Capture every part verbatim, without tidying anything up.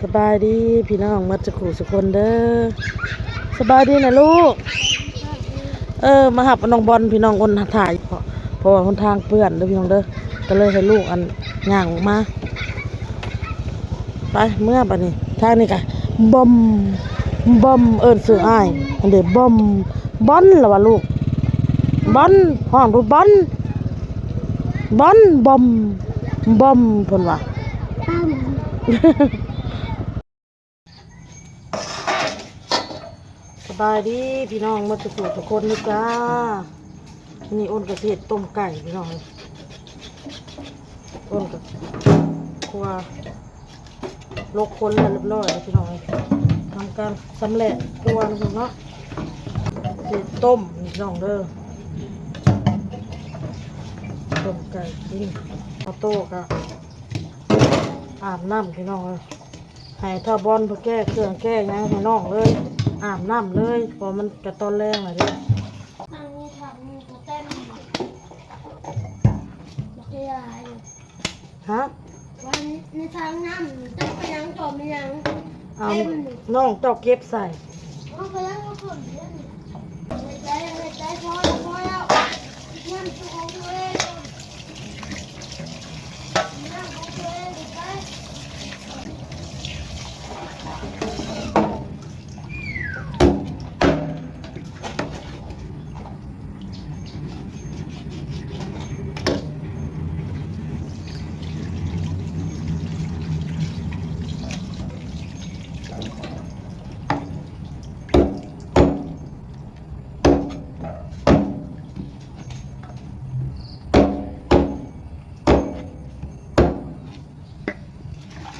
สบายดีพี่น้องหมดสุขุสุคนเด้อ สบายดีนะลูก เออ มาหับน้องบอลพี่น้องอ้นถ่าย เพราะ เพราะว่าหนทางเปื้อนเด้อพี่น้องเด้อ ก็เลยให้ลูกอันย่างออกมา ไปเมือบัดนี้ ทางนี้กะบอม บอม เอิ้นชื่ออ้าย อันเด้บอม บอลล่ะวะลูก บอล ฮ้องดูบอล บอล บอม บอม เพิ่นว่า สบายดีพี่น้องหมดสุขุสุคนนะจ้า นี่อ้นก็สิเฮ็ดต้มไก่พี่น้อง อ้นก็ครัว ลกคนแล้วเรียบร้อยแล้วพี่น้อง ทำการสำเร็จครัวนะพี่น้องเนาะ สิต้มพี่น้องเด้อ ต้มไก่กิน เอาโต๊ะกะอาบน้ำพี่น้องเอ้ย ให้เฒ่าบอลเพิ่นแก้เครื่องแก้หยังให้น้องเลย อาบน้ำเลย เพราะมันกะตอนแลงแล้วเด้ ทางนี้ทางนี้ก็เต้น บักยาย ฮะ วันนี้ในทางน้ำจะไปยังจอมยัง เอา เต็ม น้องเจ้าเก็บใส่ เอาไปยังก็คนเดียวนี่ ในใจในใจพอแล้วพอแล้ว น้ำตัวของตัวเอง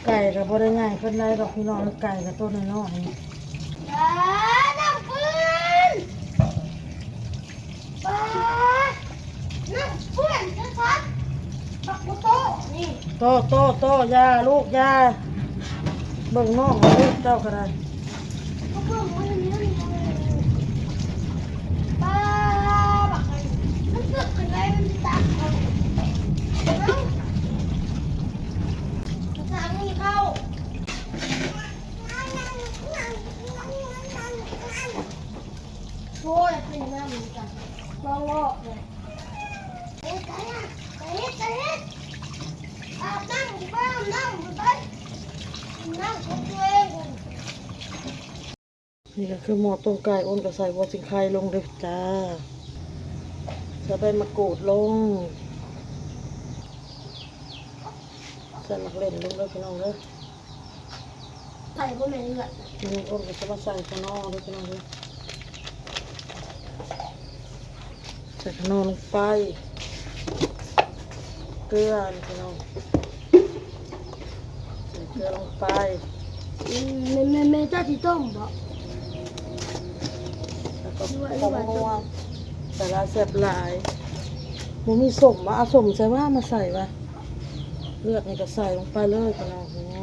ไก่ก็บ่ได้ใหญ่ปานใดดอกพี่น้อง ไก่ก็ตัวน้อยๆ อ่า น้ำเปื้อน ปาด น้ำเปื้อนชัดๆ บักกุโตะนี่ โตะ โตะ โตะ อย่าลูก อย่า เบิ่งน้องลูกเจ้าก็ได้ ก็เบิ่งมันอย่างนี้มันปาด บักไอ้ มันเกิดขึ้นได้มันจะตักเอา เอ้า มันจะเอาเงินเข้า โอ้ย เป็นน้ำเหมือนกัน ลองลอกเลย เฮ็ดไปอ่ะ ไปเฮ็ด ไปเฮ็ด อาบน้ำไป อาบน้ำไป น้ำของตัวเอง นี่ก็คือหม้อต้มไก่ อ้นก็ใส่หัวสิงไคลงเลยจ้า ใส่ใบมะกรูดลง ใส่หมากเล่นลงเลยพี่น้องเด้อ ใส่บ่แม่นเลือด นี่อ้นก็จะมาใส่ขนอเด้อพี่น้องเด้อ ใส่ขนอลงไป เกลือพี่น้อง ใส่เกลือลงไป อืม แม่ แม่ แม่เจ้าสิต้มบ่ แล้วก็ หรือว่า ผงนัว หรือว่า ใส่หลายแซ่บหลาย บ่มีส้มวะ เอาส้มใส่วะ มาใส่วะ เลือดนี่ก็ใส่ลงไปเลยพี่น้อง นี่ นี่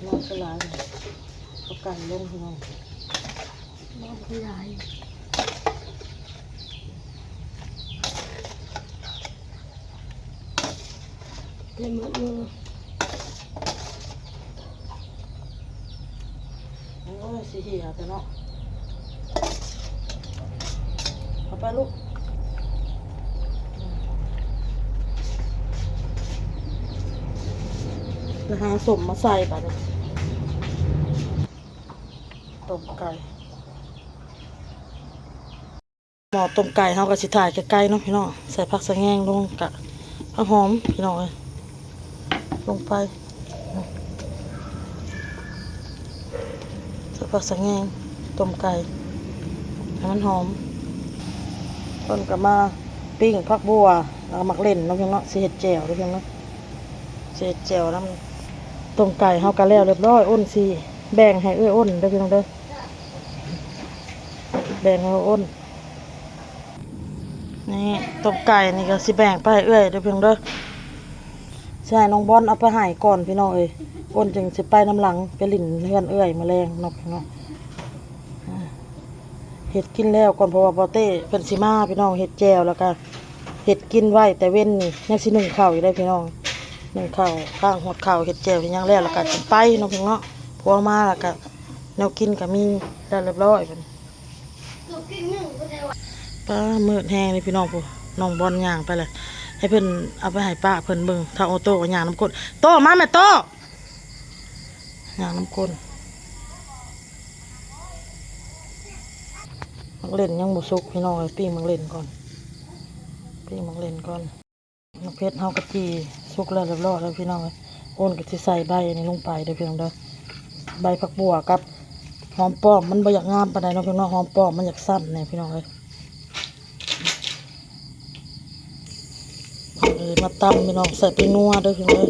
น้ำปลาร้า เอาไก่ลงพี่น้อง น้ำปลาร้า เต็มหมดเลย โอ้ย สิเหี่ยแต่เนาะ เอาไปลูก แล้วหาส้มมาใส่บัดนี้ ต้มไก่ หม้อต้มไก่เฮาก็สิถ่ายใกล้ๆเนาะพี่น้อง ใส่ผักสะแงงลงกะผักหอมพี่น้องเอ้ย ลงไป ใส่ผักสะแงง ต้มไก่ ให้มันหอม เพิ่นก็มาปิ้งผักบัว แล้วก็หมากเล่นเนาะพี่น้องเนาะ สิเฮ็ดแจ่วเด้อพี่น้องเนาะ สิเฮ็ดแจ่วนำ ต้มไก่เฮาก็แล้วเรียบร้อย อ้นสิแบ่งให้เอื้อยอ้นเด้อพี่น้องเด้อ แบ่งให้อ้น นี่ต้มไก่นี่ก็สิแบ่งไปให้เอื้อยเด้อพี่น้องเด้อ สิให้น้องบอลเอาไปให้ก่อนพี่น้องเอ้ย อ้นจึงสิไปนำหลัง ไปหลิ้นเฮือนเอื้อยมื้อแลงเนาะพี่น้อง อ่า เฮ็ดกินแล้วก่อน เพราะว่าบ่าวเต้เพิ่นสิมาพี่น้อง เฮ็ดแจ่วแล้วก็ เฮ็ดกินไว้แต่เว็นนี่ยังสินึ่งข้าวอยู่เด้อพี่น้อง นึ่งข้าว ข้างฮอดข้าว เฮ็ดแจ่วเฮ็ดหยังแล้ว แล้วก็จั่งไปเนาะพี่น้องเนาะ ผัวมาแล้วก็แนวกินก็มีแล้วเรียบร้อยบัดนี้ ป้า มืดแฮงเลยพี่น้อง ผู้น้องบอลย่างไปเลย ให้เพิ่นเอาไปให้ป้าเพิ่นเบิ่ง ถ้าโอโต้ก็ย่างนำก้น โต้ มาแม่โต้ ย่างนำก้น หมากเล่นยังบ่สุกพี่น้องเอ้ย ปิ้งหมากเล่นก่อน ปิ้งหมากเล่นก่อน หมากเผ็ดเฮากะจี่สุกแล้วเรียบร้อยแล้วพี่น้องเอ้ย โอนกะสิใส่ใบอันนี้ลงไปเด้อพี่น้องเด้อ ใบผักบั่วกับหอมป้อม มันบ่อยากงามปานใดเนาะพี่น้อง หอมป้อมมันอยากซ้ำแหน่พี่น้องเอ้ย เออ มาตำพี่น้อง ใส่แป้งนัวเด้อพี่น้องเด้อ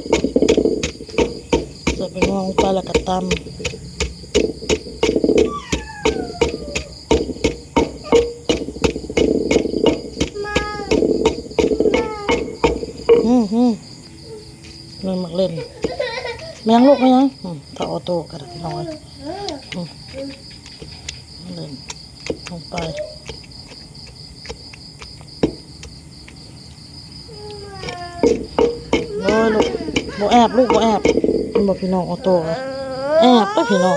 ใส่แป้งนัวลงไปแล้วก็ตำ อืม อืม นี่หมากเล่น แม่งลูกไหมนะ อืม ถ้าออโต้ก็ได้พี่น้องเอ้ย อืม เล่นลงไป โอ้ยลูก บ่แอบลูก บ่แอบ มันบอกพี่น้องเอาตัว แอบตัวพี่น้อง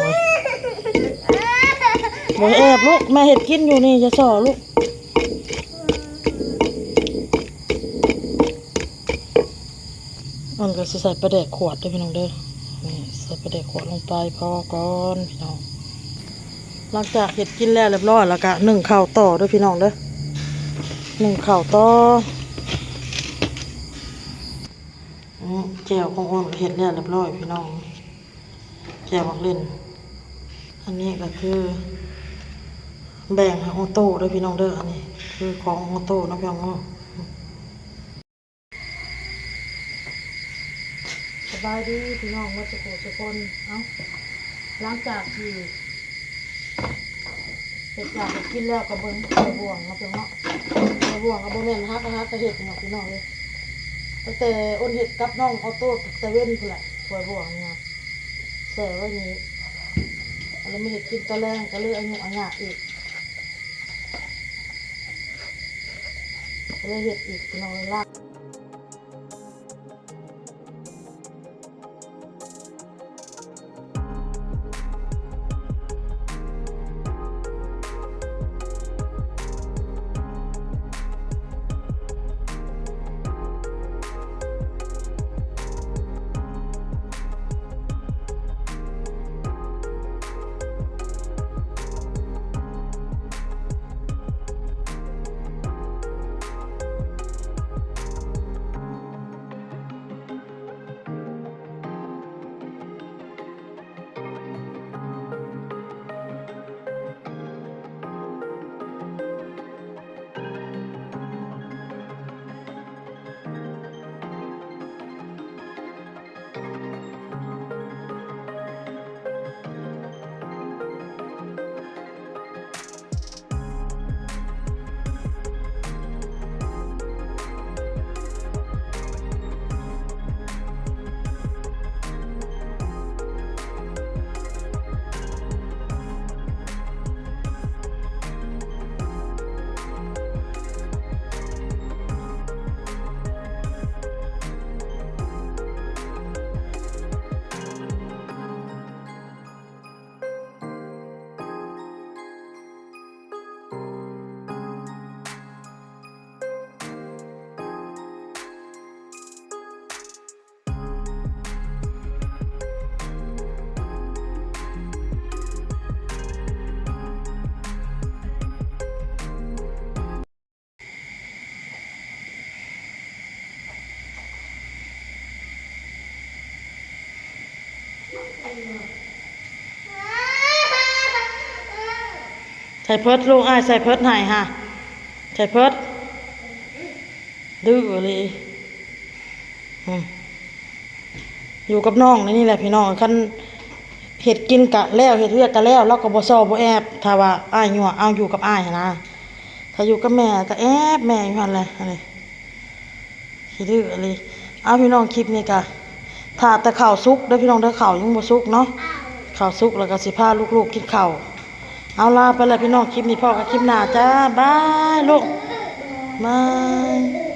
บ่แอบลูก แม่เฮ็ดกินอยู่นี่ อย่าส่อลูก มันก็สิใส่ปลาแดกขวดเด้อพี่น้องเด้อ นี่ใส่ปลาแดกขวดลงไปพอก่อนพี่น้อง หลังจากเฮ็ดกินแล้วเรียบร้อยแล้วก็นึ่งข้าวต่อเด้อพี่น้องเด้อ นึ่งข้าวต่อ อืม แจ่วของอ้นก็เฮ็ดแล้วเรียบร้อยพี่น้อง แจ่วหมากเล่น อันนี้ก็คือ แบ่งให้ออโต้เด้อพี่น้องเด้อ อันนี้คือของออโต้เนาะพี่น้องเนาะ สบายดีพี่น้องหมดสุขสุคน เอ้า หลังจากที่เฮ็ดอยากเฮ็ดกินแล้วก็เบิ่งถ้วยบ่วงเนาะพี่น้องเนาะ ถ้วยบ่วงก็บ่แม่นหากะหากะเฮ็ดเนาะพี่น้องเอ้ย ตั้งแต่อ้นเฮ็ดกับน้องออโต้แต่เว้นพู้นแหละ ถ้วยบ่วงนี่นะ แช่ไว้นี่ แล้วมาเฮ็ดกินตอนแลงก็เลยอายุอาญาอีก ก็เลยเฮ็ดอีกพี่น้องเอ้ย ใส่เพิดลูก อ้ายใส่เพิดให้ฮะ ใส่เพิด ดื้อเลย อืม อยู่กับน้องในนี่แหละพี่น้อง คันเฮ็ดกินกะแล้ว เฮ็ดเวียกกะแล้ว เราก็บ่ซ้อบ่แอบ ถ้าว่าอ้ายยั่ว เอาอยู่กับอ้ายหั้นนะ ถ้าอยู่กับแม่ก็แอบแม่อยู่หั่นแหละ อันนี้ ขี้ดื้อเลย เอาพี่น้อง คลิปนี้กะ ถ้าแต่ข้าวสุกเด้อพี่น้องเด้อ ข้าวยังบ่สุกเนาะ ข้าวสุกแล้วก็สิพาลูกๆกินข้าว เอาลาไปแล้วพี่น้อง คลิปนี้พ้อกันคลิปหน้าจ้า บายลูก บาย